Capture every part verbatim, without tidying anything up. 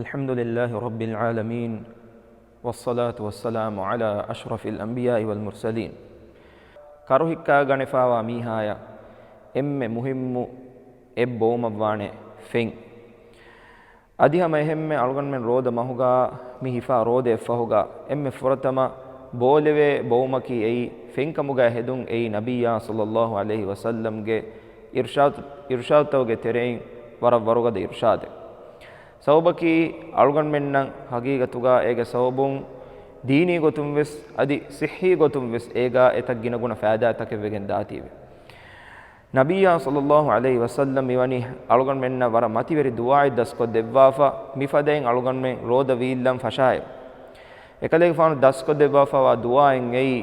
الحمد لله رب العالمين، والصلاة والسلام على أشرف الأنبياء والمرسلين. ކަރުހިއްކާގަނެފާވާ މީހާޔަށް އެންމެ މުހިއްމު އެއްބައުމަށްވާނެ ފެން. އަދި ހަމަ އެހެންމެ އަޅުގަނޑުމެން ރޯދަ މަހުގަ މި ހިފާ ރޯދައަށްފަހުގަ އެންމެ ފުރަތަމަ ބޯލެވޭ ބައުމަކީ އެއީ ފެންކަމުގައި ހެދުން. އެއީ ނަބިއްޔާ ޞައްލައްލާހު ޢަލައިހި ވަސައްލަމްގެ އިރުޝާދު، އިރުޝާދުތަކުގެ ތެރެއިން ވަރަށް ވަރުގަދަ އިރުޝާދެއް. ސަބަބަކީ އަޅުގަނޑުމެންނަށް ހަގީގަތުގަ އޭގެ ސަބަބުން ދީނީ ގޮތުން ވެސް އަދި ޞިއްޙީ ގޮތުން ވެސް އޭގަ އެތައް ގިނަގުނަ ފައިދާތަކެއް ވެގެން ދާތީވެ. ނަބިއްޔާ ޞައްލައްލާހު ޢަލައިހި ވަސައްލަމް މިވަނީ އަޅުގަނޑުމެންނަށް ވަރަށް މަތިވެރި ދުޢާއެއް ދަސްކޮށްދެއްވާފަ، މިފަދައިން އަޅުގަނޑުމެން ރޯދަ ވީއްލަން ފަށާއިރު. އެކަލޭގެފާނު ދަސްކޮށްދެއްވާފަވާ ދުޢާއެއް އެއީ،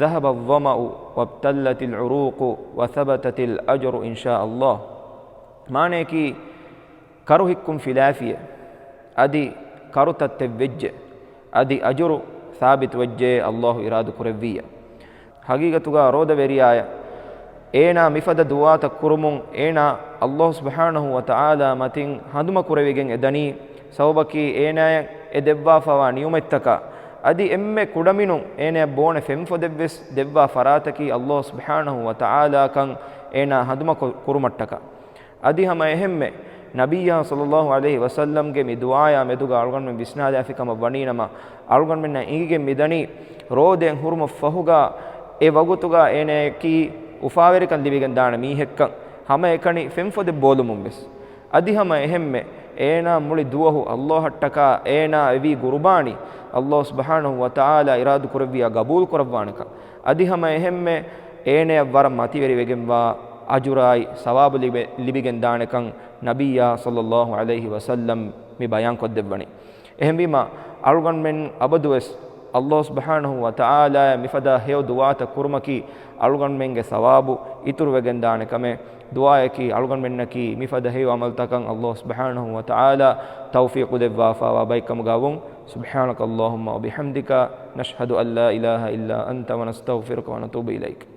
ذهب الظمأ وابتلت العروق وثبت الأجر إن شاء الله. މާނަޔަކީ، ކަރު ހިއްކުން ފިލާފިޔޭ، އަދި ކަރު ތައްތެއްވެއްޖެ، އަދި އަޖުރު ސާބިތުވެއްޖެ، ﷲ އިރާދަ ކުރެއްވިއްޔާ. ހަގީގަތުގަ ރޯދަވެރިޔާޔަށް އޭނާ މިފަދަ ދުޢާތައް ކުރުމުން އޭނާ ﷲ ސުބްޙާނަހު ވަތަޢާލާ މަތިން ހަނދުމަކުރެވިގެން އެދަނީ، ސަބަބަކީ އޭނާޔަށް އެ ދެއްވާފަވާ ނިޢުމަތްތަކާ އަދި އެންމެ ކުޑަމިނުން އޭނާޔަށް ބޯނެ ފެންފޮދެއްވެސް ދެއްވާ ފަރާތަކީ ﷲ ސުބްޙާނަހު ވަތަޢާލާކަން އޭނާ ހަނދުމަކު، ކުރުމަށްޓަކާ. އަދި ހަމަ އެހެންމެ، ނަބިއްޔާ ޞައްލައްލާހު ޢަލައިހި ވަސައްލަމްގެ މި ދުޢާޔާ މެދުގަ އަޅުގަނޑުމެން ވިސްނާލާފި ކަމަށް ވަނީނަމަ، އަޅުގަނޑުމެންނަށް އެނގިގެން މިދަނީ، ރޯދައިން ހުރުމަށްފަހުގަ އެ ވަގުތުގަ އޭނަޔަކީ އުފާވެރިކަން ލިބިގެން ދާނެ މީހެއްކަން، ހަމައެކަނި ފެންފޮދެއް ބޯލުމުން ވެސް. އަދި ހަމަ އެހެންމެ، އޭނާ މުޅި ދުވަހު ﷲއަށްޓަކާ އޭނާ އެވީ ގުރުބާނީ، ﷲ ސުބްޙާނަހު ވަތަޢާލާ އިރާދަ ކުރެއްވިއްޔާ ގަބޫލު ކުރައްވާނެކަން. އަދި ހަމަ އެހެންމެ، އޭނަޔަށް ވަރަށް މަތިވެރިވެގެންވާ އަޖުރާއި ސަވާބު ލިބެ، ލިބިގެން ދާނެކަން ނަބިއްޔާ ޞައްލައްލާހު ޢަލައިހި ވަސައްލަމް މި ބަޔާންކޮށްދެއްވަނީ. އެހެންވީމަ، އަޅުގަނޑުމެން އަބަދުވެސް ﷲ ސުބްޙާނަހު ވަތަޢާލާޔަށް މިފަދަ ހެޔޮ ދުޢާތައް ކުރުމަކީ، އަޅުގަނޑުމެންގެ ސަވާބު އިތުރުވެގެން ދާނެ ކަމެއް. ދުޢާޔަކީ އަޅުގަނޑުމެންނަކީ މިފަދަ ހެޔޮ ޢަމަލުތަކަށް ﷲ ސުބްޙާނަހު ވަތަޢާލާ ތައުފީޤު ދެއްވާފަވާ ބައެއްކަމުގަ ވުން. سبحانك اللهم وبحمدك، نشهد أن لا إله إلا أنت، ونستغفرك ونتوب إليك.